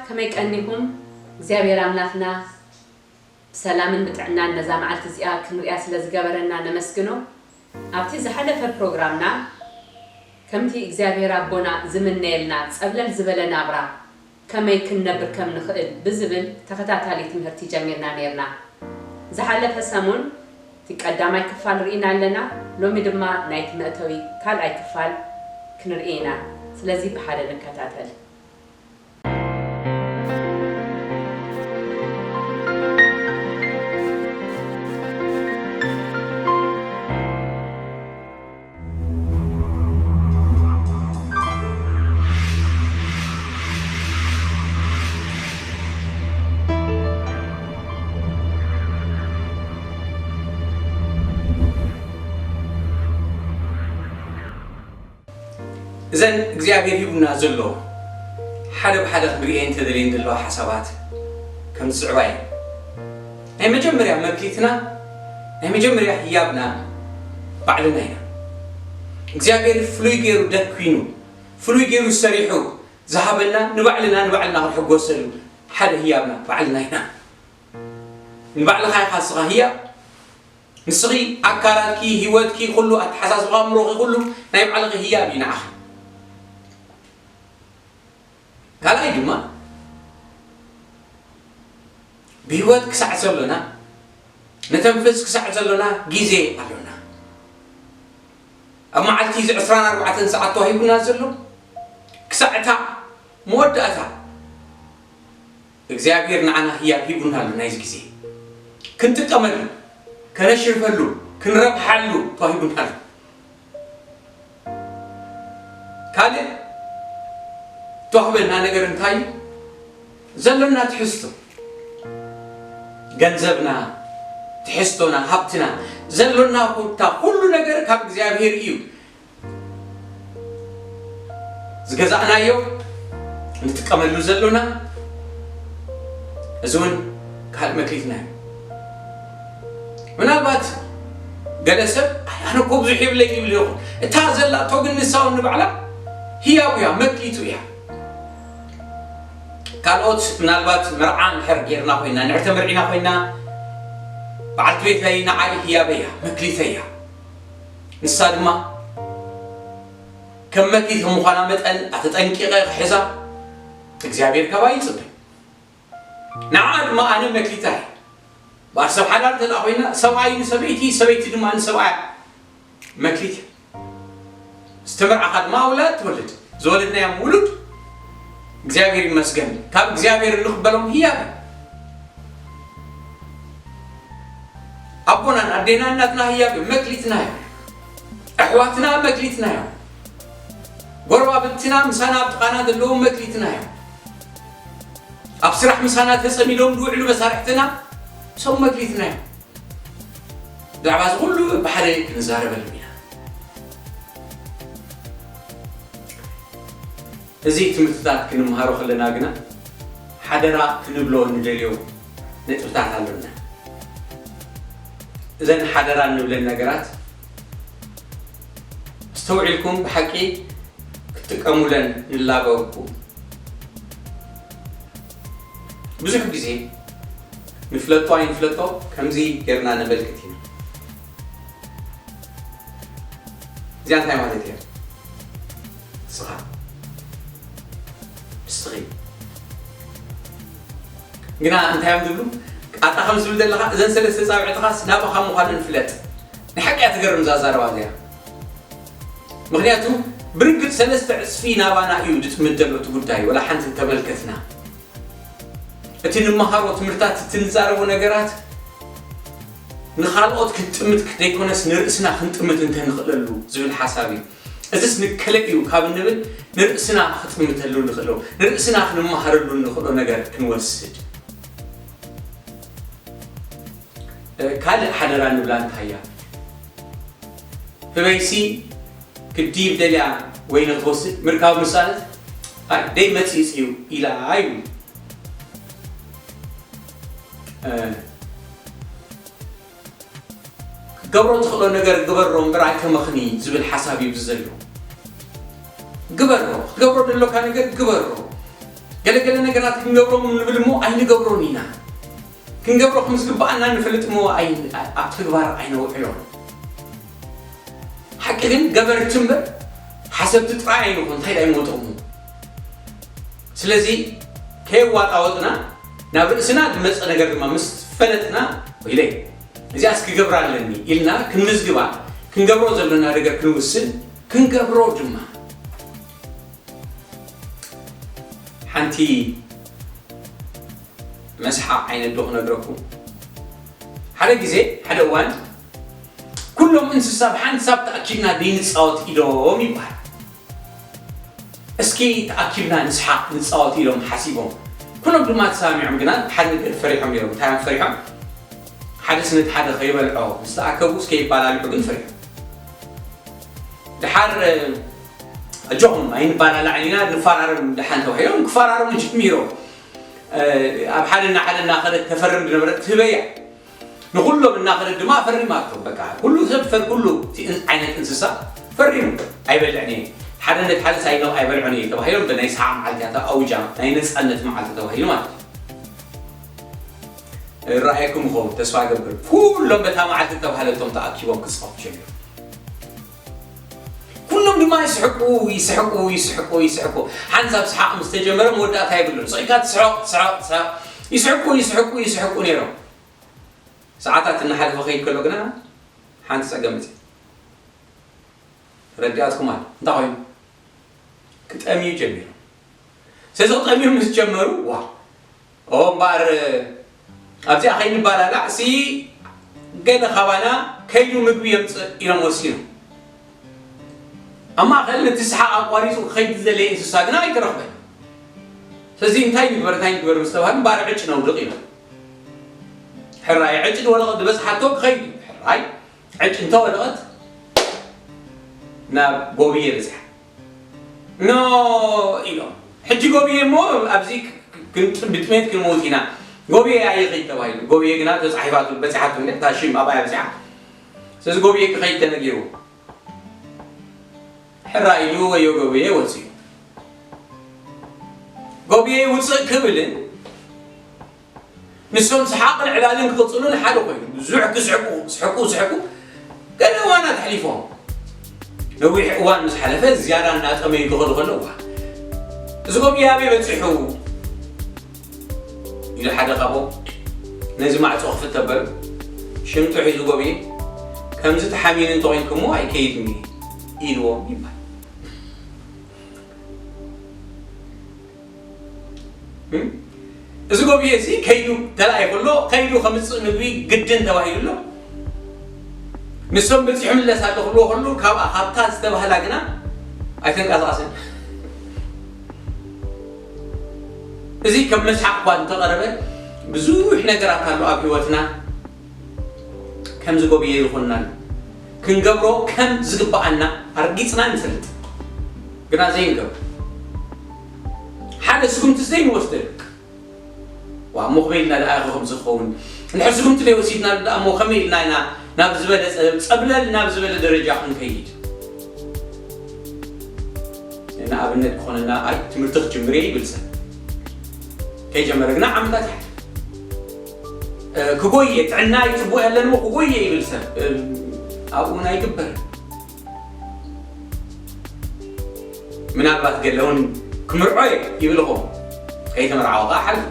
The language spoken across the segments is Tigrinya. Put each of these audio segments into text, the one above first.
ከመይ ቀኒኹም? እግዚኣብሔር ኣምላኽና ብሰላምን ብጥዕናን ነዛ መዓልቲ እዚኣ ክንሪኣ ስለ ዝገበረና ነመስግኖ። ኣብቲ ዝሓለፈ ፕሮግራምና ከምቲ እግዚኣብሔር ኣቦና ዝምነየልና ጸብለል ዝበለ ናብራ ከመይ ክንነብር ከም ንኽእል ብዝብል ተኸታታሊ ትምህርቲ ጀሚርና ነይርና። ዝሓለፈ ሰሙን እቲ ቀዳማይ ክፋል ርኢና ኣለና። ሎሚ ድማ ናይቲ መእተዊ ካልኣይ ክፋል ክንርኢ ኢና። ስለዚ ብሓደ ንከታተል። እዘን እግዚኣብሔር ሂቡና ዘሎ ሓደ ብሓደ ክንርእየን እንተደልየን ዘለዋ ሓሳባት ከም ዝስዕባ እየን። ናይ መጀመርያ መክሊትና፣ ናይ መጀመርያ ህያብና ባዕልና ኢና። እግዚኣብሔር ፍሉይ ገይሩ ደኪኑ፣ ፍሉይ ገይሩ ሰሪሑ ዝሃበና ንባዕልና፣ ንባዕልና ክንሕጎሰሉ ሓደ ህያብና ባዕልና ኢና። ንባዕልኻ ኢኻ ንስኻ ህያብ። ንስኺ ኣካላትኪ፣ ህይወትኪ፣ ኩሉ ኣተሓሳስባ ኣእምሮኺ፣ ኩሉ ናይ ባዕልኺ ህያብ እዩ ንዓኺ። ካልኣይ ድማ ብህይወት ክሳዕ ዘሎና፣ ንተንፍስ ክሳዕ ዘሎና ግዜ ኣሎና። ኣብ መዓልቲ እዚ ዕስራን ኣርባዕተን ሰዓት ተዋሂቡና ዘሎ ክሳዕ እታ መወዳእታ እግዚኣብሔር ንዓና ህያብ ሂቡና ኣሎ። ናይዚ ግዜ ክንጥቀመሉ፣ ከነሽርፈሉ፣ ክንረብሓሉ ተዋሂቡና ኣሎ። ካልእ ተዋህበና ነገር እንታይ እዩ? ዘሎና ትሕዝቶ፣ ገንዘብና፣ ትሕዝቶና፣ ሃብትና፣ ዘሎና ኮታ፣ ኩሉ ነገር ካብ እግዚኣብሔር እዩ። ዝገዛእናዮ፣ ንጥቀመሉ ዘሎና፣ እዚ እውን ካልእ መክሊትና እዩ። ምናልባት ገለ ሰብ፣ "ኣይ፣ ኣነ እኮ ብዙሕ የብለይ" ይብል ይኹን። እታ ዘላቶ ግን ንሳ እውን ንባዕላ ህያቡ እያ፣ መክሊቱ እያ። ካልኦት ምናልባት መርዓ እንድሕር ጌርና ኮይና፣ እንድሕር ተመርዒና ኮይና፣ በዓልቲ ቤተይ ንዓይ ህያበይ እያ፣ መክሊተይ እያ። ንሳ ድማ ከም መክሊት ከም ምዃና መጠን ኣተጠንቂቐ ክሕዛ እግዚኣብሔር ካባይ ይጽበ። ንዓ ድማ ኣነ መክሊታ እየ። በኣር ሰብ ሓዳር እንተ ደኣ ኮይና፣ ሰብኣይ ንሰበይቲ፣ ሰበይቲ ድማ ንሰብኣያ መክሊት እያ። ዝተመርዓኻ ድማ ኣውላድ ትወልድ። ዝወለድናዮም ውሉድ እግዚኣብሔር ይመስገን፣ ካብ እግዚኣብሔር እንቕበሎም ህያብ እዩ። ኣቦናን ኣዴናን ናትና ህያብ እዮም፣ መክሊትና እዮም። ኣሕዋትና መክሊትና እዮም። ጎረባብትና ምሳና ኣብ ጥቓና ዘለዉ መክሊትና እዮም። ኣብ ስራሕ ምሳና ተጸሚዶም ዝውዕሉ መሳርሕትና ሰው መክሊትና እዮም። ብዛዕባ እዚ ኩሉ ብሓደ ክንዛረበሉ ኢና። እዚ ትምህርትታት ክንምሃሮ ከለና ግና ሓደራ ክንብሎ እንደልዮ ነጥብታት ኣሎና። እዘን ሓደራ እንብለን ነገራት ኣስተውዒልኩም ብሓቂ ክትጥቀሙለን ንላበወኩም። ብዙሕ ግዜ ንፍለጦ ኣይንፍለጦ ከምዚ ጌርና ነመልክት ኢና። እዚኣ እንታይ ማለት እያ? ንስኻ፣ ንስኺ። ግና እንታይ እዮም ዝብሉ? ኣታ ከም ዝብል ዘለኻ እዘን ሰለስተ ጻብዕትኻስ ናባኻ ምዃነን ፍለጥ። ንሓቂ እያ ትገርም እዛ ኣዛረባ እዚኣ። ምኽንያቱ ብርግጽ ሰለስተ ዕጽፊ ናባና እዩ ዝጥምት ዘሎ እቲ ጉዳይ፣ ወላ ሓንቲ እንተመልከትና። እቲ ንመሃሮ ትምህርታት፣ እቲ ንዛረቦ ነገራት ንኻልኦት ክንጥምት ዘይኮነስ ንርእስና ክንጥምት እንተንኽእለሉ ዝብል ሓሳብ እዩ። እዝስ ንከለ እዩ ካብ እንብል ንርእስና ክጥምተሉ ንኽእሎ፣ ንርእስና ክንመሃረሉ ንኽእሎ ነገር ክንወስድ። እ፣ ካልእ ሓደራ ንብላ እንታይ እያ? ህበይሲ ክድይብ ደልያ ወይኒ ክትወስድ ምርካብ ምሳነት፣ ኣይ፣ ደይ መጺጽ እዩ ኢላ እዩ። እ፣ ክትገብሮ ትኽእሎ ነገር ግበሮ እምበር ኣይተመኽኒ ዝብል ሓሳብ እዩ ዘሎ። ግበሮ፣ ክትገብሮ ደሎካ ነገር ግበሮ። ገለገለ ነገራት ክንገብሮም ንብል እሞ ኣይንገብሮን ኢና። ክንገብሮ ከም ዝግብኣና ንፈልጥ እሞ ኣይ-፣ ኣብ ተግባር ኣይነውዕሎን። ሓቂ ግን ገበርቲ እምበር ሓሰብቲ ጥራይ ኣይንኹን፣ እንታይ ደኣ ይመጠሙ። ስለዚ ከየዋጣወጥና ናብ ርእስና ዝመጸ ነገር ድማ ምስ ፈለጥና፣ "ወይለይ፣ እዚኣስ ክገብራ ኣለኒ" ኢልና ክንምዝግባ፣ ክንገብሮ ዘለና ነገር ክንውስን፣ ክንገብሮ ድማ። ሓንቲ መስሓቕ ዓይነት ዶ ክነግረኩም? ሓደ ግዜ፣ ሓደ እዋን፣ "ኩሎም እንስሳ ብሓንሳብ ተኣኪብና ደይንጻወት?" ኢሎም ይበሃል። "እስኪ ተኣኪብና ንስሓቕ፣ ንጻወት?" ኢሎም ሓሲቦም። ኩሎም ድማ ተሰማሚዖም፣ ግና ሓደ ነገር ፈሪሖም ነይሮም። እንታይ እዮም ፈሪሖም? ሓደስ ነቲ ሓደ ከይበልዖ ምስ ተኣከቡ፣ እስከ ይባላልዑ ግን ፈሪሖም። ድሓር፣ "ኣጆኹም ኣይንባላላዕን ኢና፣ ንፈራረም ደሓን" ተባሂሎም፣ ክፈራረሙ ጀሚሮም። ኣብ ሓደ እና ሓደ እናኸደት ተፈርም ዝነበረት ህበያ ንኹሎም እናኸደት ድማ ፈሪማቶም። በቃ ኩሉ ሰብ ፈር-፣ ኩሉ እቲ እን-፣ ዓይነት እንስሳ ፈሪሙ። "ኣይበልዕን እየ፣ ሓደ ነቲ ሓደ ሳይኖ ኣይበልዖን እየ" ተባሂሎም፣ ብናይ ሰሓቕ መዓልቲ እያ፣ እታ ኣውጃ ናይ ነጻነት መዓልቲ ተባሂሉ ማለት እዩ። ይረኣየኩም ይኸውን ተስፋ እገብር። ኩሎም በታ መዓልቲ ዝተባህለቶም ተኣኪቦም ክጽሕፉ ጀሚሮም። ኩሎም ድማ ይስሕቁ፣ ይስሕቁ፣ ይስሕቁ፣ ይስሕቁ። ሓንሳብ ሰሓቕ ምስ ተጀመረ መወዳእታ የብሉን። ስቕ ኢልካ ትስሕቕ፣ ትስሕቕ፣ ትስሕቕ። ይስሕቁ፣ ይስሕቁ፣ ይስሕቁ ነይሮም። ሰዓታት እናሓለፈ ከይድ ከሎ ግና ሓንቲ ጸገም መጽያ። ተረዲኣትኩም ኣለ። እንታይ ኮይኑ? ክጠምዩ ጀሚሮም። ስለዚ ክጠምዩ ምስ ጀመሩ፣ ዋ፣ ኦ፣ እምበኣር ኣብዚኣ ከይንባላላዕ ሲ ገለ ካባና ከይዱ ምግቢ የምጽእ ኢሎም ወሲኖም። ኣብ ማእከል ነቲ ሰሓቕ ኣቋሪጹ ክኸይድ ዝደለየ እንስሳ ግና ኣይተረኽበን። ስለዚ እንታይ ንግበር፣ እንታይ ንግበር ምስ ተባህሉ፣ እምበኣር ዕጭ ነውድቕ ኢሎም። ሕራይ ዕጭ ዝወደቐት ዝበጽሓቶ ክኸይድ እዩ። ሕራይ ዕጭ እንተወደቐት ናብ ጎብየ በጺሓ። "ኖ" ኢሎም። ሕጂ ጎብየ እሞ ኣብዚ ክ-፣ ክ-፣ ክንጥ-፣ ብጥሜት ክንመውት ኢና። ጎብየ ኣይኸይድ ተባሂሉ። ጎብየ ግና ተጻሒፋቱ፣ በጺሓቱ እንደ፣ እታ ሽም ኣብኣ እያ በጺሓ። ስለዚ ጎብየ ክኸይድ ተነጊሩ። ሕራይ ኢሉ ወዮ ጎብየ ወጺኡ። ጎብየ ውጽእ ክብልን ንሶም ሰሓቕን ዕላልን ክቕጽሉ ንሓደ ኮይኑ፣ ብዙሕ ክስሕቁ፣ ስሕቁ፣ ስሕቁ፣ ገለ እዋናት ኣሕሊፎም። ነዊሕ እዋን ምስ ሓለፈ፣ ዝያዳ እናጠመዩ ክኸዱ ከለዉ፣ "ዋ፣ እዚ ጎብየ ኣበይ በጺሑ?" ኢሉ ሓደ ካብኦም ነዚ ማዕጾ ክፍት ተበሉ። ሽምጡ ሒዙ ጎብየ፣ "ከምዚ ተሓሚኑ እንተኾይንኩሞ ኣይከይድን እዩ" ኢልዎም ይባል። እም? እዚ ጎብየ እዚ ከይዱ ተላኢኹ ኣሎ፣ ከይዱ ከምጽእ ምግቢ ግድን ተባሂሉ ኣሎ። ንሶም በጺሑ ምለስ ኣሎ ክብልዎ ከለዉ፣ ካብኣ፣ ካብታ ዝተባህላ ግና ኣይተንቀሳቐሰን። እዚ ከም መስሓቕ እኳ እንተቐረበ፣ ብዙሕ ነገራት ኣሎ ኣብ ህይወትና። ከምዚ ጎብየ ዝኾንናሉ፣ ክንገብሮ ከም ዝግብኣና ኣርጊጽና ንፈልጥ፣ ግና ዘይንገብሮ። ሓደ ስጉምቲ ዘይንወስደሉ። ዋ፣ እሞ ከመይ ኢልና ደኣ ኢኹ ከምዚ ክኸውን? እንድሕር ስጉምቲ ዘይወሲድናሉ ደኣ እሞ ከመይ ኢልና ኢና ናብ ዝበለጸ፣ ጸብለል ናብ ዝበለ ደረጃ ክንከይድ? ንኣብነት ክኾነና፣ ኣይ፣ ትምህርቲ ክጅምር እየ ይብል ሰብ። ከይጀመረ ግና ዓመታት ይሓልፍ። እ፣ ክጎይ እየ፣ ጥዕናይ ጽቡቕ የለን እሞ ክጎይ እየ ይብል ሰብ። እ፣ ኣብኡ እውን ኣይግበርን። ምናልባት ገለ እውን ክምርዖ እየ ይብል ይኸውን። ከይተመርዓወ ከኣ ሓሊፉ።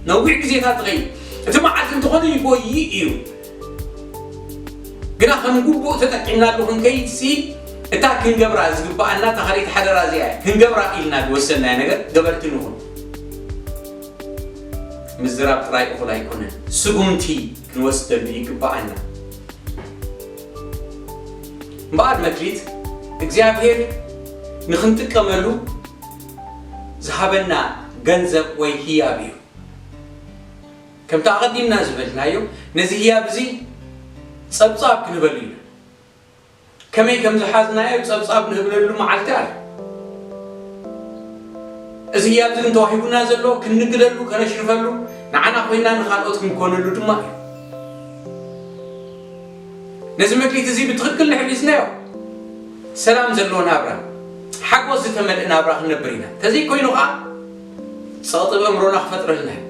ነዊሕ ግዜታት ትኸይድ። እቲ መዓልቲ እንተኾነ ይጎይ እዩ። ግና ከም ግቡእ ተጠቂምናሉ ክንከይድሲ፣ እታ ክንገብራ ዝግብኣና እታ ካልኣይቲ ሓደራ እዚኣ እያ። ክንገብራ ኢልና ዝወሰንናዮ ነገር ገበርቲ ንኹን። ምዝራብ ጥራይ እኹል ኣይኮነን። ስጉምቲ ክንወስደሉ ይግብኣና። እምበኣር መክሊት እግዚኣብሔር ንኽንጥቀመሉ ዝሃበና ገንዘብ ወይ ህያብ እዩ። ከምቲ ኣቐዲምና ዝበልናዮ፣ ነዚ ህያብ እዚ ጸብጻብ ክንህበሉ ኢና። ከመይ ከም ዝሓዝናዮ ጸብጻብ ንህብለሉ መዓልቲ ኣሎ። እዚ ህያብ እዚ ግን ተዋሂቡና ዘሎ ክንንግደሉ፣ ከነሽርፈሉ፣ ንዓና ኮይና ንኻልኦት ክንኮነሉ ድማ እዩ። ነዚ መክሊት እዚ ብትኽክል ንሕሊዝናዮ፣ ሰላም ዘለዎ ናብራ፣ ሓጎስ ዝተመልአ ናብራ ክንነብር ኢና። እንተዘይኮይኑ ኸኣ፣ ጸቕጢ ኣብ ኣእምሮና ክፈጥረልና እዩ።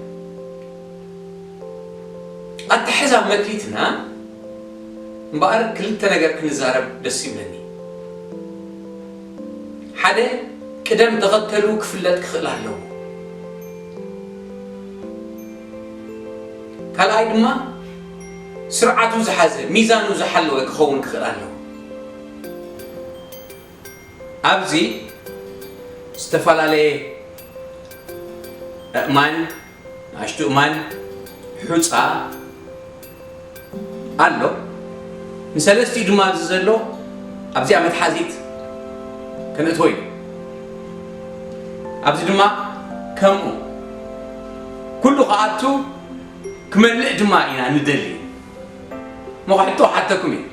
ኣተሓሕዛ መክሊትና እምበኣር ክልተ ነገር ክንዛረብ ደስ ይብለኒ። ሓደ፣ ቅደም ተኸተሉ ክፍለጥ ክኽእል ኣለዎ። ካልኣይ ድማ ስርዓቱ ዝሓዘ፣ ሚዛኑ ዝሓለወ ክኸውን ክኽእል ኣለዎ። ኣብዚ ዝተፈላለየ ኣእማን፣ ንኣሽቱ እማን፣ ሑጻ ኣሎ። ንሰለስቲኡ ድማ ኣብዚ ዘሎ ኣብዚኣ መትሓዚት ከነእትዎ ኢና። ኣብዚ ድማ ከምኡ ኩሉ ክኣቱ ክመልእ ድማ ኢና ንደሊ። እሞ ሕቶ ሓተኩም እዩ።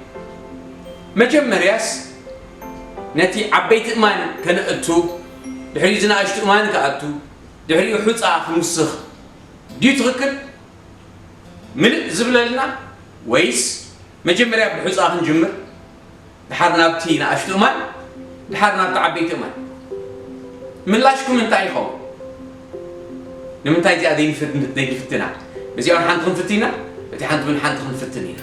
መጀመርያስ ነቲ ዓበይቲ እማን ከነእቱ፣ ድሕሪኡ ዝናእሽቱ እማን ክኣቱ፣ ድሕሪኡ ሑጻ ክንውስኽ ድዩ ትኽክል? ምልእ ዝብለልና ወይስ መጀመርያ ብሑጻ ክንጅምር፣ ድሓር ናብቲ ንኣሽቱ እማን፣ ድሓር ናብቲ ዓበይቲ እማን? ምላሽኩም እንታይ ይኸውን? ንምንታይ እዚኣ ዘይንፍት-፣ ዘይንፍትና? በዚኣ እውን ሓንቲ ክንፍት ኢና፣ በቲ ሓንቲ እውን ሓንቲ ክንፍትን ኢና።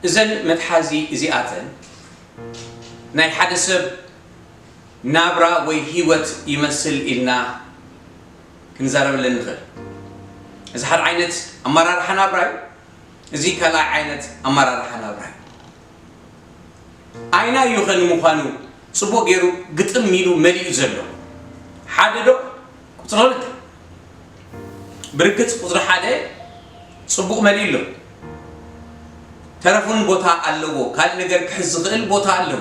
እዘን መትሓዚ እዚኣተን ናይ ሓደ ሰብ ናብራ ወይ ህይወት ይመስል ኢልና ክንዛረበለን ንኽእል። እዚ ሓደ ዓይነት ኣመራርሓ ናብራ እዩ። እዚ ካልኣይ ዓይነት ኣመራርሓ ናብራ እዩ። ኣይናይ እዩ ኸ ንምዃኑ ጽቡቕ ገይሩ ግጥም ኢሉ መሊኡ ዘሎ? ሓደ ዶ ቁጽሪ ክልተ? ብርግጽ ቁጽሪ ሓደ ጽቡቕ መሊኡ ኣሎ። ተረፉን ቦታ ኣለዎ። ካልእ ነገር ክሕዝ ዝኽእል ቦታ ኣለዎ።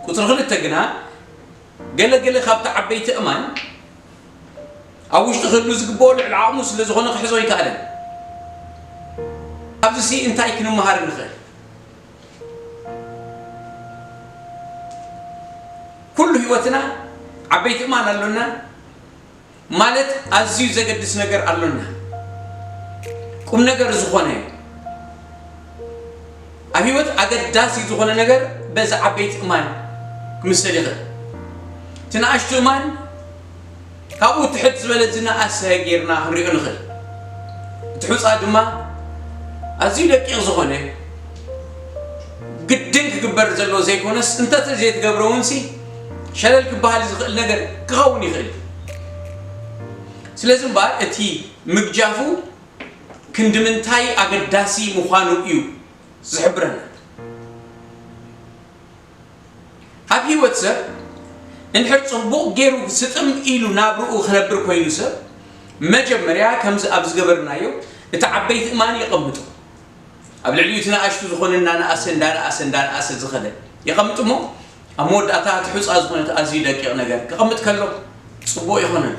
ቁጽሪ ክልተ ግና ገለ ገለ ካብቲ ዓበይቲ እማን ኣብ ውሽጢ ክህሉ ዝግብኦ ልዕሊ ዓቕሙ ስለ ዝኾነ ክሕዞ ኣይከኣለን። ካብዚሲ እንታይ ክንመሃር ንኽእል? ኩሉ ህይወትና ዓበይቲ እማን ኣሎና፣ ማለት ኣዝዩ ዘገድስ ነገር ኣሎና። ቁም ነገር ዝኾነ፣ ኣብ ህይወት ኣገዳሲ ዝኾነ ነገር በዚ ዓበይቲ እማን ክምሰል ይኽእል። እቲ ንኣሽቱ እማን ካብኡ ትሕት ዝበለ ዝነኣሰ ጌርና ክንሪኦ ንኽእል። እቲ ሑጻ ድማ ኣዝዩ ደቂቕ ዝኾነ፣ ግድን ክግበር ዘለዎ ዘይኮነስ፣ እንተዘይትገብሮ እውንሲ ሸለል ክበሃል ዝኽእል ነገር ክኸውን ይኽእል። ስለዚ እምበኣር እቲ ምግጃፉ ክንዲ ምንታይ ኣገዳሲ ምዃኑ እዩ ዝሕብረና። ኣብ ህይወት ሰብ እንድሕር ጽቡቕ ገይሩ ስጥም ኢሉ ናብርኡ ክነብር ኮይኑ ሰብ መጀመርያ ከምዚ ኣብ ዝገበርናዮ እቲ ዓበይቲ እማን የቐምጦ። ኣብ ልዕሊኡ እቲ ንኣሽቱ ዝኾነ እናነኣሰ፣ እንዳነኣሰ፣ እንዳነኣሰ ዝኸደ ይቐምጥ እሞ፣ ኣብ መወዳእታ እቲ ሑጻ ዝኾነ እቲ ኣዝዩ ደቂቕ ነገር ክቐምጥ ከሎ ጽቡቕ ይኾነሉ።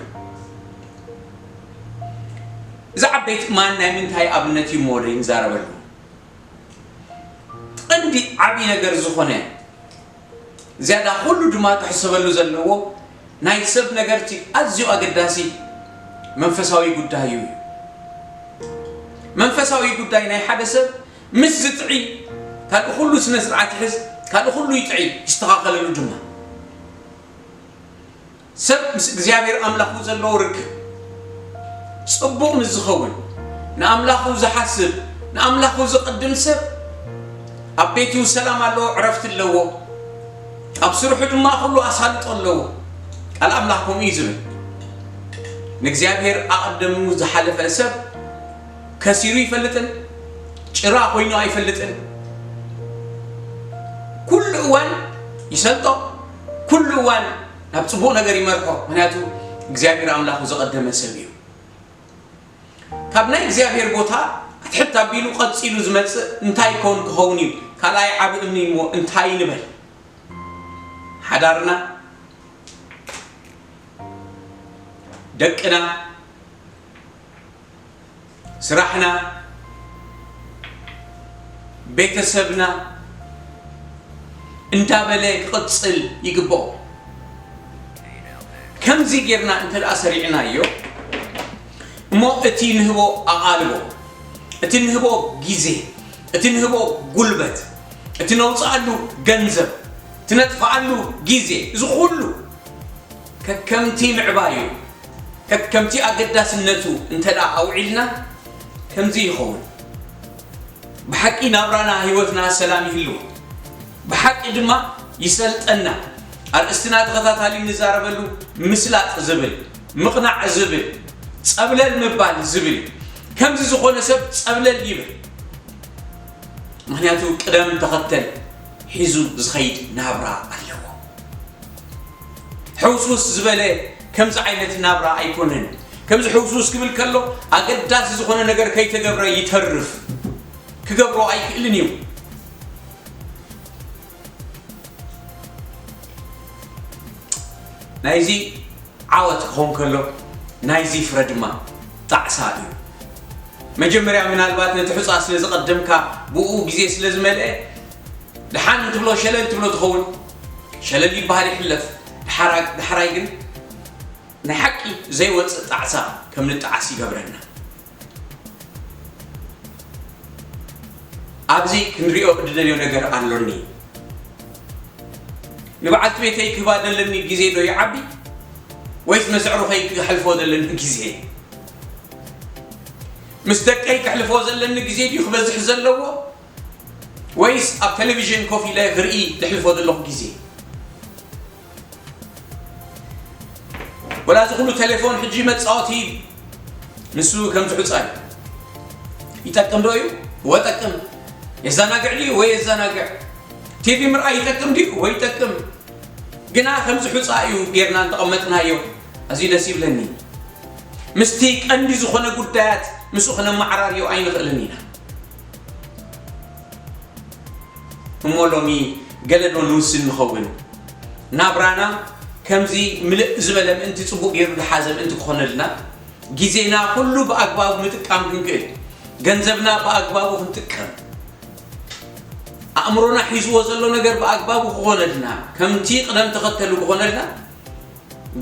እዚ ዓበይቲ እማን ናይ ምንታይ ኣብነት እዩ እሞ ወደይ ንዛረበሉ? ቀንዲ ዓብዪ ነገር ዝኾነ፣ ዝያዳ ኩሉ ድማ ክሕሰበሉ ዘለዎ ናይ ሰብ ነገር እቲ ኣዝዩ ኣገዳሲ መንፈሳዊ ጉዳይ እዩ። መንፈሳዊ ጉዳይ ናይ ሓደ ሰብ ምስ ዝጥዒ፣ ካልእ ኩሉ ስነ ስርዓት ይሕዝ፣ ካልእ ኩሉ ይጥዒ፣ ይስተኻኸለሉ ድማ። ሰብ ምስ እግዚኣብሔር ኣምላኹ ዘለዎ ርክብ ጽቡቕ ምስ ዝኸውን፣ ንኣምላኹ ዝሓስብ፣ ንኣምላኹ ዝቕድም ሰብ፣ ኣብ ቤቱ ሰላም ኣለዎ፣ ዕረፍቲ ኣለዎ። ኣብ ስርሑ ድማ ኩሉ ኣሳልጦ ኣለዎ። ቃል ኣምላኽ ከምኡ እዩ ዝብል። ንእግዚኣብሔር ኣቐደሙ ዝሓለፈ ሰብ ከሲሩ ይፈልጥን ጭራ ኮይኑ ኣይፈልጥን። ኩሉ እዋን ይሰልጦ፣ ኩሉ እዋን ናብ ጽቡቕ ነገር ይመርሖ። ምኽንያቱ እግዚኣብሔር ኣምላኹ ዝቐደመ ሰብ እዩ። ካብ ናይ እግዚኣብሔር ቦታ ኣትሕት ኣቢሉ ቀጺሉ ዝመጽእ እንታይ ኮን ክኸውን እዩ? ካልኣይ ዓቢ እምኒ እሞ እንታይ ንበል? ሓዳርና፣ ደቅና፣ ስራሕና፣ ቤተሰብና እንዳበለ ክቕጽል ይግብኦ። ከምዚ ጌርና እንተ ደኣ ሰሪዕናዮ እሞ እቲ ንህቦ ኣቓልቦ፣ እቲ ንህቦ ግዜ፣ እቲ ንህቦ ጉልበት፣ እቲ ነውጽኣሉ ገንዘብ፣ እቲ ነጥፍኣሉ ግዜ፣ እዚ ኩሉ ከከምቲ ምዕባዩ፣ ከከምቲ ኣገዳስነቱ እንተ ደኣ ኣውዒልና ከምዚ ይኸውን። ብሓቂ ናብራና ህይወትና ሰላም ይህልዎ። ብሓቂ ድማ ይሰልጠና። ኣርእስትና ተኸታታሊ ንዛረበሉ ምስላጥ ዝብል፣ ምቕናዕ ዝብል፣ ጸብለል ምባል ዝብል እዩ። ከምዚ ዝኾነ ሰብ ጸብለል ይብል። ምኽንያቱ ቅደም ተኸተል ሒዙ ዝኸይድ ናብራ ኣለዎ። ሕውስውስ ዝበለ ከምዚ ዓይነት ናብራ ኣይኮነን። ከምዚ ሕውስውስ ክብል ከሎ ኣገዳሲ ዝኾነ ነገር ከይተገብረ ይተርፍ። ክገብሮ ኣይክእልን እዩ። ናይዚ ዓወት ክኸውን ከሎ ናይዚ ፍረ ድማ ጣዕሳ እዩ። መጀመርያ ምናልባት ነቲ ሑጻ ስለ ዝቐደምካ ብኡ ግዜ ስለ ዝመልአ ደሓን ትብሎ ሸለል ትብሎ ትኸውን። ሸለል ይበሃል ይሕለፍ። ደሓራ- ደሓራይ ግን ናይ ሓቂ ዘይወጽእ ጣዕሳ ከም ንጣዓስ ይገብረና። ኣብዚ ክንሪኦ እድለልዮ ነገር ኣሎኒ። ንበዓልቲ ቤተይ ክህባ ዘለኒ ግዜ ዶ ይዓቢ ወይስ መስዕሩ ከይክሕልፎ ዘለኒ ግዜ? ምስ ደቀይ ክሕልፎ ዘለኒ ግዜ ድዩ ክበዝሕ ዘለዎ ወይስ ኣብ ቴሌቪዥን ኮፍ ኢለ ክርኢ ዝሕልፎ ዘለኹ ግዜ? ወላ እዚ ኩሉ ቴሌፎን ሕጂ መጻወቲ ንሱ ከም ዝሑጻ እዩ። ይጠቅም ዶ እዩ? ወጠቅም። የዛናግዕ ድዩ? ወይ የዛናግዕ። ቲቪ ምርኣይ ይጠቅም ድዩ? ወይ ይጠቅም። ግና ከም ዝሑጻ እዩ ጌርና እንተቐመጥናዮ ኣዝዩ ደስ ይብለኒ። ምስቲ ቀንዲ ዝኾነ ጉዳያት ምስኡ ክነመዓራርዮ ኣይንኽእልን ኢና። እሞ ሎሚ ገለ ዶ ንውስን ንኸውን? ናብራና ከምዚ ምልእ ዝበለ ምእንቲ ጽቡቕ ገይሩ ዝሓዘ ምእንቲ ክኾነልና ግዜና ኩሉ ብኣግባቡ ምጥቃም ክንክእል፣ ገንዘብና ብኣግባቡ ክንጥቀም፣ ኣእምሮና ሒዝዎ ዘሎ ነገር ብኣግባቡ ክኾነልና፣ ከምቲ ቅደም ተኸተሉ ክኾነልና፣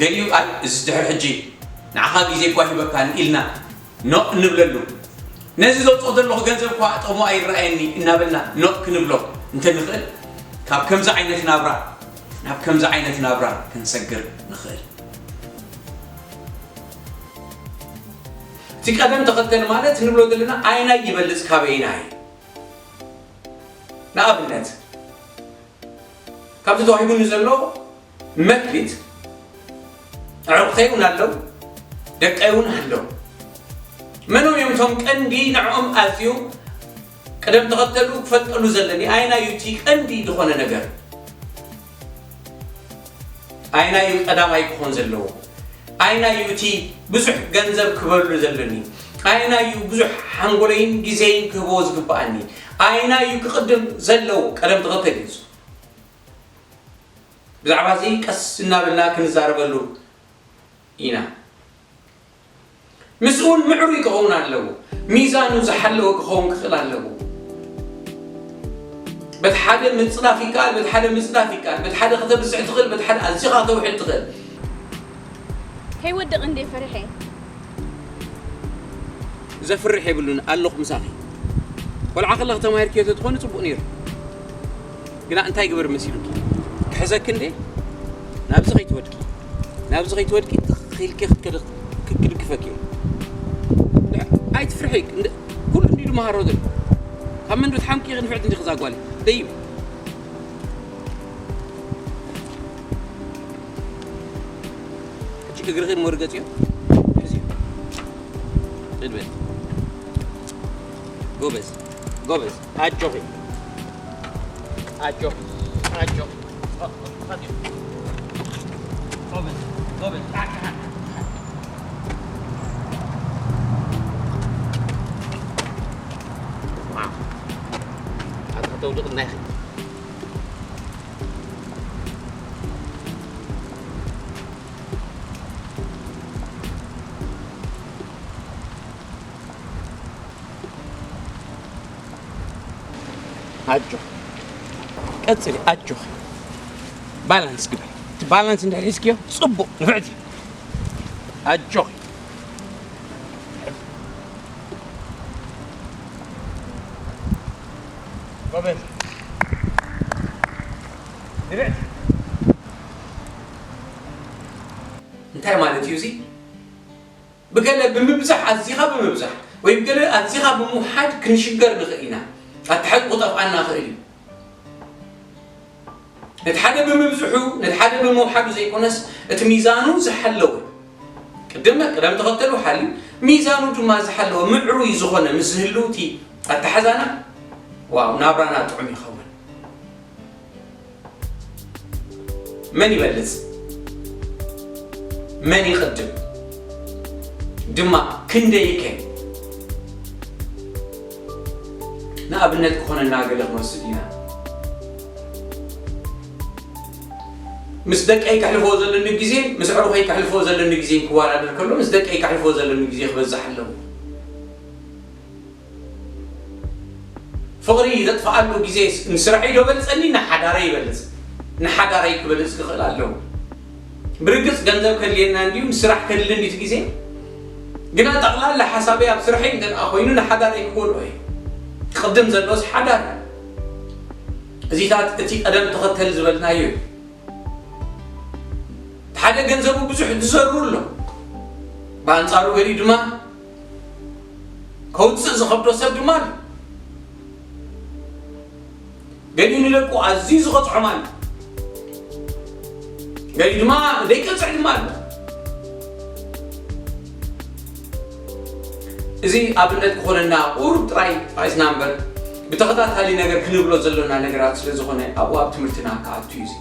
ገሊኡ ኣይ እዝድሕር ሕጂ ንዓኻ ግዜ እኳ ሂበካን ኢልና ኖቕ እንብለሉ፣ ነዚ ዘውፅኦ ዘለኹ ገንዘብ እኳ ጥቕሙ ኣይረኣየኒ እናበልና ኖቕ ክንብሎ እንተንኽእል፣ ካብ ከምዚ ዓይነት ናብራ ናብ ከምዚ ዓይነት ናብራ ክንሰግር ንኽእል። እቲ ቀደም ተኸተል ማለት ንብሎ ዘለና ኣይናይ ይበልፅ ካበይናይ። ንኣብነት ካብቲ ተዋሂቡኒ ዘሎ መክሊት ኣዕሩኽተይ እውን ኣለዉ፣ ደቀይ እውን ኣለዉ። መኖም እዮም እቶም ቀንዲ ንዕኦም ኣዝዩ ቅደም ተኸተሉ ክፈልጠሉ ዘለኒ? ኣይናዩ እቲ ቀንዲ ዝኾነ ነገር? ኣይናዩ ቀዳማይ ክኾን ዘለዎ? ኣይናዩ እቲ ብዙሕ ገንዘብ ክበሉ ዘለኒ? ኣየናይ እዩ ብዙሕ ሓንጎለይን ግዜይን ክህቦ ዝግብኣኒ? ኣየናይ እዩ ክቕድም ዘለዎ? ቀደም ተኸተል እዩ። ብዛዕባ እዚ ቀስ እናበልና ክንዛረበሉ ኢና። ምስኡ እውን ምዕሩይ ክኸውን ኣለዎ። ሚዛኑ ዝሓለወ ክኸውን ክኽእል ኣለዎ። በቲ ሓደ ምጽናፍ ይከኣል፣ በቲ ሓደ ምጽናፍ ይከኣል፣ በቲ ሓደ ከተብዝሕ ትኽእል፣ በቲ ሓደ ኣዚኻ ከተውሕድ ትኽእል። ከይወድቕ እንዴ ፈሪሐ። ዘፍርሕ የብሉን፣ ኣለኹ ምሳኺ። ቆልዓ ከለኺ ተማሂርክዮ ተትኾኒ ጽቡቕ ነይሩ። ግና እንታይ ግበር መሲሉኪ? ክሕዘኪ እንዴ? ናብዚ ከይትወድቂ፣ ናብዚ ከይትወድቂ ተኺልኪ ክትከዲ ክድግፈኪ እየ። ኣይትፍርሒ። እንደ- ኩሉ እንዲሉ መሃሮ ዘሎ ካብ መንዶ ትሓምቂ ንፍዕቲ እንዲኺ ዛጓሊ ደይብ። ሕጂ እግርኽን መርገጺዮ ሕዚ ቅድመት ጎበዝ ጎበዝ ኣጆኺ ኣጆኺ ኣጆኺ ጎበዝ ጎበዝ ኣታ ተውድቕ ናይ ኣጆ ቀጽሊ ኣጆ ባላንስ ግበር። እቲ ባላንስ እንድሕር ሒዝክዮ ጽቡቕ ንፍዕቲ ኣጆ ጎበዝ ንፍዕቲ እንታይ ማለት እዩ እዚ? ብገለ ብምብዛሕ ኣዚኻ ብምብዛሕ ወይ ብገለ ኣዚኻ ብምውሓድ ክንሽገር ንኽእል ኢና። ኣተሓሕዝኡ ክጠፍኣና ይኽእል እዩ። ነቲ ሓደ ብምብዝሑ ነቲ ሓደ ብምውሓዱ ዘይኮነስ እቲ ሚዛኑ ዝሓለወ ቅድመ ቅደም ተኸተሉ ሓልዩ ሚዛኑ ድማ ዝሓለወ ምዕሩይ ዝኾነ ምስ ዝህልው እቲ ኣተሓዛና ዋው ናብራና ጥዑም ይኸውን። መን ይበልጽ? መን ይቕድም? ድማ ክንደይከ? ንኣብነት ክኾነና ገለ ክንወስድ ኢና። ምስ ደቀይ ከሕልፎ ዘለኒ ግዜ ምስ ኣዕሩኸይ ከሕልፎ ዘለኒ ግዜ ክወዳደር ከሎ ምስ ደቀይ ከሕልፎ ዘለኒ ግዜ ክበዝሕ ኣለዎ። ፍቕሪ ዘጥፍኣሉ ግዜ ንስራሐይ ዶ በልጸኒ ንሓዳረይ ይበልጽ? ንሓዳረይ ክበልጽ ክኽእል ኣለዎ። ብርግጽ ገንዘብ ከድልየና እንድዩ ንስራሕ ከድሊ እንድዩ እቲ ግዜ ግና ጠቕላላ ሓሳበይ ኣብ ስርሐይ እንተ ደኣ ኮይኑ ንሓዳረይ ክጎድኦ እየ። ክቕድም ዘለዎስ ሓዳር እዩ። እዚታት እቲ ቀደም ተኸተል ዝበልናዮ እዩ። እቲ ሓደ ገንዘቡ ብዙሕ ዝዘሩ ኣሎ። ብኣንጻሩ ገሊኡ ድማ ከውፅእ ዝኸብዶ ሰብ ድማ ኣሎ። ገሊኡ ንደቁ ኣዝዩ ዝቐፅዖም ኣሎ። ገሊኡ ድማ ዘይቀፅዕ ድማ ኣሎ። እዚ ኣብነት ክኾነና ቁሩብ ጥራይ ጣይስና እምበር ብተኸታታሊ ነገር ክንብሎ ዘሎና ነገራት ስለ ዝኾነ ኣብኡ ኣብ ትምህርትና ክኣቱ እዩ እዚ።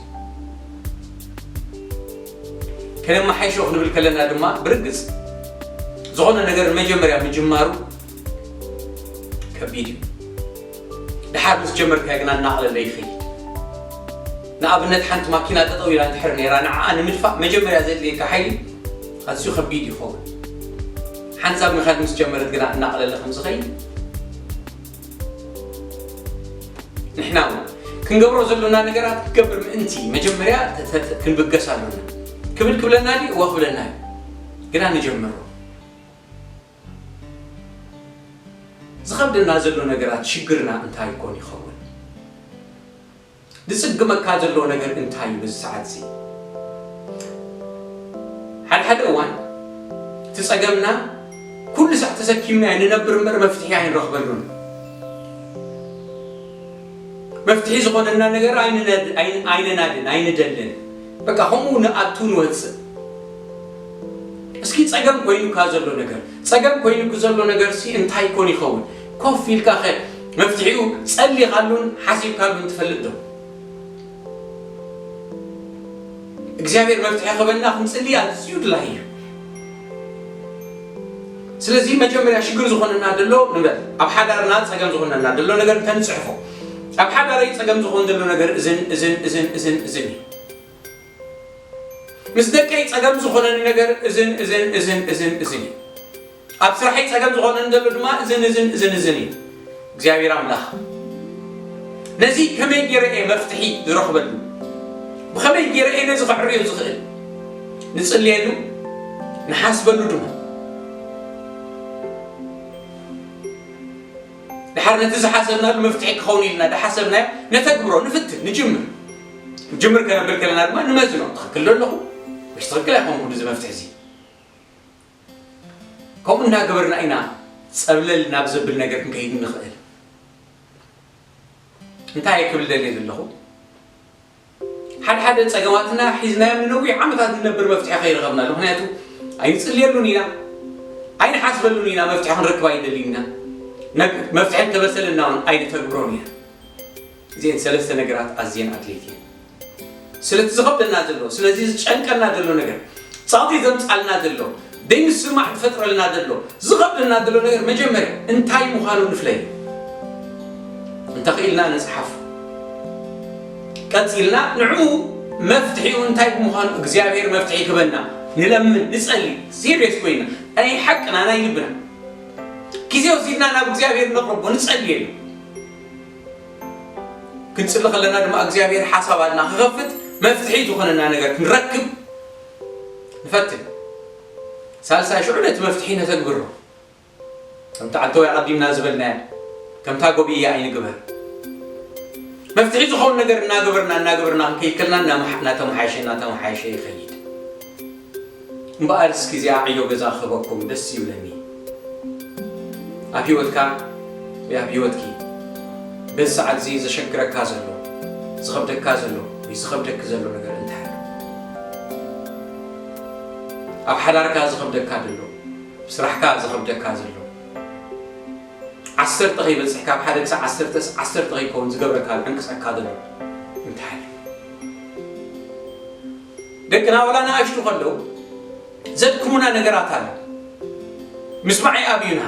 ከነመሓይሾ ክንብል ከለና ድማ ብርግጽ ዝኾነ ነገር መጀመርያ ምጅማሩ ከቢድ እዩ። ድሓር ምስ ጀመርካዮ ግና እናቕለለ ይኸይድ። ንኣብነት ሓንቲ ማኪና ጠጠው ኢላ እንድሕር ነይራ ንዓኣ ንምድፋእ መጀመርያ ዘድልየካ ሓይሊ ኣዝዩ ከቢድ ይኸውን። ሓንሳብ ምኻድ ምስ ጀመረት ግና እናቕለለ ከም ዝኸይድ ንሕና እውን ክንገብሮ ዘሎና ነገራት ክገብር ምእንቲ መጀመርያ ክንብገስ ኣሎና። ክብል ክብለና ድዩ? እወ ክብለና እዩ። ግና ንጀምሮ። ዝኸብደና ዘሎ ነገራት ሽግርና እንታይ ይኮን ይኸውን? ዝጽግመካ ዘሎ ነገር እንታይ እዩ በዚ ሰዓት እዚ? ሓደ ሓደ እዋን እቲ ጸገምና ኩሉ ሳዕ ተሰኪምናዮ ንነብር እምበር መፍትሒ ኣይንረኽበሉን። መፍትሒ ዝኾነና ነገር ኣይንነድ- ኣይን- ኣይነናድን ኣይንደልን። በቃ ከምኡ ንኣቱ ንወጽእ። እስኪ ጸገም ኮይኑካ ዘሎ ነገር ጸገም ኮይኑኪ ዘሎ ነገር ሲ እንታይ ኮን ይኸውን? ኮፍ ኢልካ ኸ መፍትሒኡ ጸሊኻሉን ሓሲብካሉን ትፈልጥ ዶ? እግዚኣብሔር መፍትሒ ክበና ክንጽሊ ኣዝዩ ድላይ እዩ። ስለዚ መጀመርያ ሽግር ዝኾነና ዘሎ ንበል፣ ኣብ ሓዳርና ጸገም ዝኾነና ዘሎ ነገር እንተንጽሕፎ፣ ኣብ ሓዳረይ ጸገም ዝኾን ዘሎ ነገር እዝን እዝን እዝን እዝን እዝን እዩ። ምስ ደቀይ ጸገም ዝኾነኒ ነገር እዝን እዝን እዝን እዝን እዝን እዩ። ኣብ ስራሐይ ጸገም ዝኾነኒ ዘሎ ድማ እዝን እዝን እዝን እዝን እዩ። እግዚኣብሔር ኣምላኽ ነዚ ከመይ ገይረ እየ መፍትሒ ዝረኽበሉ? ብኸመይ ገይረ እየ ነዚ ከዕርዮ ዝኽእል? ንጽልየሉ፣ ንሓስበሉ ድማ። ድሓር ነቲ ዝሓሰብናሉ መፍትሒ ክኸውን ኢልና ዝሓሰብናዮ ነተግብሮ፣ ንፍትን፣ ንጅምር። ንጅምር ከነብል ከለና ድማ ንመዝኖ፣ ትኽክል ዶ ኣለኹ ወይስ ትኽክል ኣይኮንኩን እዚ መፍትሒ እዚ? ከምኡ እናገበርና ኢና ጸብለል ናብ ዘብል ነገር ክንከይድ ንኽእል። እንታይ ክብል ደልየ ዘለኹ? ሓደ ሓደ ጸገማትና ሒዝናዮም ንነዊሕ ዓመታት ንነብር መፍትሒ ከይረኸብናሉ። ምኽንያቱ ኣይንጽልየሉን ኢና፣ ኣይንሓስበሉን ኢና፣ መፍትሒ ክንረክብ ኣይንደልን ኢና። ነግ-፣ መፍትሒ እንተመሰለና እውን ኣይንተግብሮን ኢና። እዚአን ሰለስተ ነገራት ኣዝየን ኣድለይቲ እየን። ስለቲ ዝኸብደና ዘሎ፣ ስለዚ ዝጨንቀና ዘሎ ነገር፣ ጸቕጢ ዘምጻልና ዘሎ፣ ደይምስማዕ ዝፈጥረልና ዘሎ፣ ዝኸብደና ዘሎ ነገር መጀመርያ እንታይ ምዃኑ ንፍለዮ። እንተኽኢልና ንጽሓፍ። ቀጺልና ንዕኡ መፍትሒኡ እንታይ ብምዃኑ እግዚኣብሔር መፍትሒ ክበና ንለምን፣ ንጸሊ፣ ሲሪየስ ኮይና፣ ናይ ሓቅና፣ ናይ ልብና ግዜ ወሲድና ናብ እግዚኣብሔር ነቕርቦ፣ ንጸልየሉ። ክንጽሊ ከለና ድማ እግዚኣብሔር ሓሳባትና ክኸፍት፣ መፍትሒ ዝኾነና ነገር ክንረክብ ንፈትን። ሳልሳይ ሽዑ ነቲ መፍትሒ ነተግብሮ። ከምቲ ዓንተወይ ኣቐዲምና ዝበልናዮ፣ ከምታ ጎብየ ኣይንግበር። መፍትሒ ዝኸውን ነገር እናገበርና፣ እናገበርና ክንከይድ ከለና እናመሓ-፣ እናተመሓየሸ፣ እናተመሓየሸ ይኸይድ። እምበኣር እስኪ እዚኣ ዕዮ ገዛ ክህበኩም ደስ ይብለኒ። ኣብ ህይወትካ ወይ ኣብ ህይወትኪ በዚ ሰዓት እዚ ዘሸግረካ ዘሎ፣ ዝኸብደካ ዘሎ ወይ ዝኸብደኪ ዘሎ ነገር እንታይ ኣሎ? ኣብ ሓዳርካ ዝኸብደካ ዘሎ፣ ኣብ ስራሕካ ዝኸብደካ ዘሎ፣ ዓሰርተ ከይበጽሕ፣ ካብ ሓደ ክሳብ ዓሰርተ፣ ዓሰርተ ከይከውን ዝገብረካ፣ ዝዕንቅጸካ ዘሎ እንታይ ኣሎ? ደቅና ወላ ንኣሽቱ ከለዉ ዘድክሙና ነገራት ኣሎ። ምስማዕ ይኣብዩና።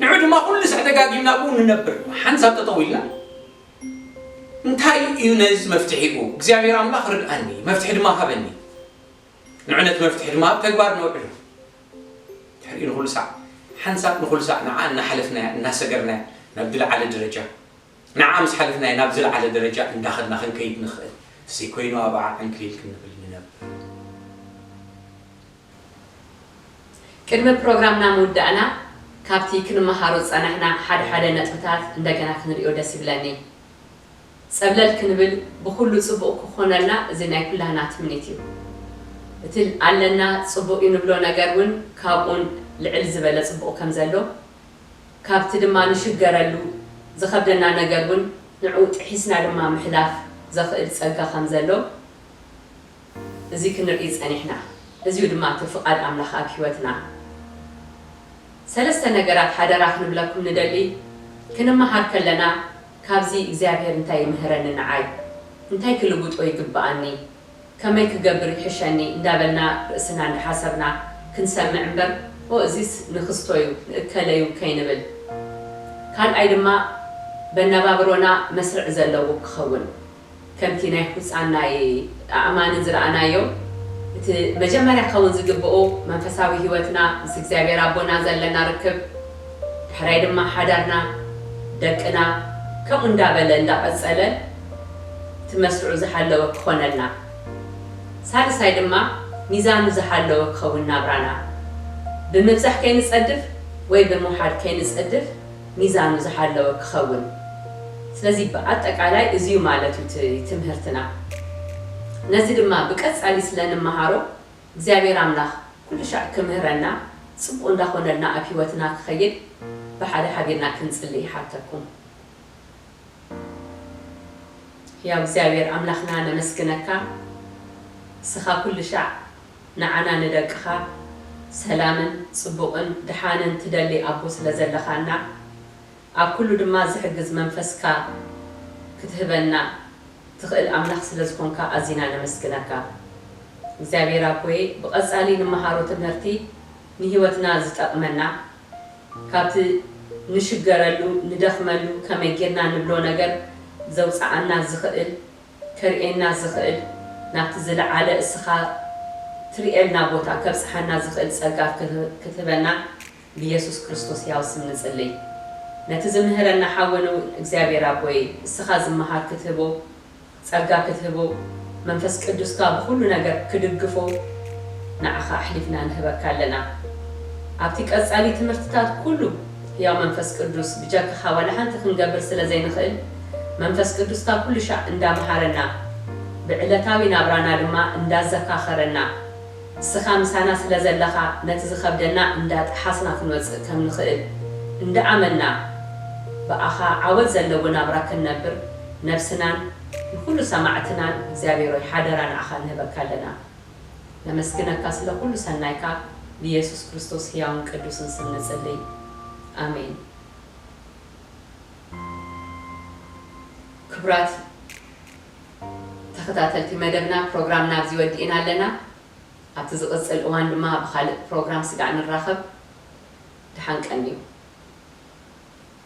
ንዑ ድማ ኩሉ ሳዕ ደጋጊምና ኣብኡ ንነብር። ሓንሳብ ጠጠው ኢልና እንታይ እዩ ነዚ መፍትሒኡ? እግዚኣብሔር ኣምላኽ ርድኣኒ፣ መፍትሒ ድማ ሃበኒ። ንዑ ነቲ መፍትሒ ድማ ኣብ ተግባር ነውዕሎ። ድሕሪኡ ንኹሉ ሳዕ፣ ሓንሳብ ንኹሉ ሳዕ ንዓ እናሓለፍናያ፣ እናሰገርናያ ናብ ዝለዓለ ደረጃ፣ ንዓ ምስ ሓለፍናያ ናብ ዝለዓለ ደረጃ እንዳኸድና ክንከይድ ንኽእል። ዘይኮይኑ ኣብኣ ዕንክሊል ክንብል ንነብር። ቅድሚ ፕሮግራምና ምውዳእና፣ ካብቲ ክንመሃሮ ዝጸናሕና ሓደ ሓደ ነጥብታት እንደገና ክንሪኦ ደስ ይብለኒ። ጸብለል ክንብል ብኹሉ ጽቡቕ ክኾነልና እዚ ናይ ኩላህና ትምኒት እዩ። እቲ ኣለና ጽቡቕ እዩ ንብሎ ነገር እውን ካብኡን ልዕል ዝበለ ጽቡቕ ከም ዘሎ፣ ካብቲ ድማ ንሽገረሉ ዝኸብደና ነገር እውን ንዕኡ ጥሒስና ድማ ምሕላፍ ዘኽእል ጸጋ ከም ዘሎ፣ እዚ ክንርኢ ጸኒሕና። እዚ እዩ ድማ እቲ ፍቓድ ኣምላኽ ኣብ ህይወትና። ሰለስተ ነገራት ሓደራ ክንብለኩም ንደሊ። ክንመሃር ከለና፣ ካብዚ እግዚኣብሔር እንታይ ይምህረኒ ንዓይ? እንታይ ክልውጦ ይግብኣኒ? ከመይ ክገብር ይሕሸኒ? እንዳበልና ርእስና እንዳሓሰብና ክንሰምዕ እምበር፣ ኦ፣ እዚስ ንኽስቶ እዩ፣ ንእከለ እዩ ከይንብል። ካልኣይ ድማ፣ በነባብሮና መስርዕ ዘለዎ ክኸውን። ከምቲ ናይ ሑጻን ናይ ኣእማንን ዝረኣናዮ፣ እቲ መጀመርያ ክኸውን ዝግብኦ መንፈሳዊ ህይወትና ምስ እግዚኣብሔር ኣቦና ዘለና ርክብ፣ ድሕራይ ድማ ሓዳርና፣ ደቅና፣ ከምኡ እንዳበለ እንዳቐጸለ እቲ መስርዑ ዝሓለወ ክኾነልና። ሳልሳይ ድማ ሚዛኑ ዝሓለወ ክኸውን ናብራና። ብምብዛሕ ከይንጸድፍ ወይ ብምውሓድ ከይንጸድፍ ሚዛኑ ዝሓለወ ክኸውን። ስለዚ ብኣጠቃላይ እዚ እዩ ማለት እዩ እቲ ትምህርትና። ነዚ ድማ ብቀጻሊ ስለ ንመሃሮ እግዚኣብሔር ኣምላኽ ኩሉ ሻዕ ክምህረና ጽቡቕ እንዳኾነልና ኣብ ህይወትና ክኸይድ ብሓደ ሓቢርና ክንጽሊ ይሓተኩም። ያው እግዚኣብሔር ኣምላኽና ነመስግነካ። ንስኻ ኩሉ ሻዕ ንዓና ንደቅኻ ሰላምን ጽቡቕን ድሓንን ትደሊ ኣቦ ስለ ዘለኻና፣ ኣብ ኩሉ ድማ ዝሕግዝ መንፈስካ ክትህበና ትኽእል ኣምላኽ ስለ ዝኾንካ ኣዚና ነመስግነካ። እግዚኣብሔር ኣቦይ፣ ብቐጻሊ ንመሃሮ ትምህርቲ ንህይወትና ዝጠቕመና፣ ካብቲ ንሽገረሉ፣ ንደኽመሉ፣ ከመይ ጌርና ንብሎ ነገር ዘውፅኣና ዝኽእል፣ ከርእየና ዝኽእል፣ ናብቲ ዝለዓለ እስኻ ትርእየልና ቦታ ከብፅሓና ዝኽእል ፀጋ ክትህበና ብየሱስ ክርስቶስ ሕያው ስም ንጽልይ። ነቲ ዝምህረና ሓወን እውን እግዚኣብሔር ኣቦይ እስኻ ዝመሃር ክትህቦ ጸጋ ክትህቦ፣ መንፈስ ቅዱስካ ብኹሉ ነገር ክድግፎ ንዓኻ ኣሕሊፍና ንህበካ ኣለና። ኣብቲ ቀጻሊ ትምህርትታት ኩሉ ሕያው መንፈስ ቅዱስ ብጀካኻ ዋላ ሓንቲ ክንገብር ስለ ዘይንኽእል፣ መንፈስ ቅዱስካ ኩሉ ሻዕ እንዳመሃረና፣ ብዕለታዊ ናብራና ድማ እንዳዘካኸረና፣ እስኻ ምሳና ስለ ዘለኻ ነቲ ዝኸብደና እንዳጠሓስና ክንወጽእ ከም ንኽእል እንዳኣመንና፣ ብኣኻ ዓወት ዘለዎ ናብራ ክንነብር ነብስናን ንኹሉ ሰማዕትናን እግዚኣብሔር ሆይ ሓደራ ንኣኻ ንህበካ ኣለና። ነመስግነካ ስለ ኩሉ ሰናይካ ብየሱስ ክርስቶስ ሕያውን ቅዱስን ስም ንጽልይ። ኣሜን። ክቡራት ተኸታተልቲ መደብና ፕሮግራምና ኣብዚ ወዲእና ኣለና። ኣብቲ ዝቕጽል እዋን ድማ ብኻልእ ፕሮግራም ስጋዕ ንራኸብ። ደሓን ቀንዩ።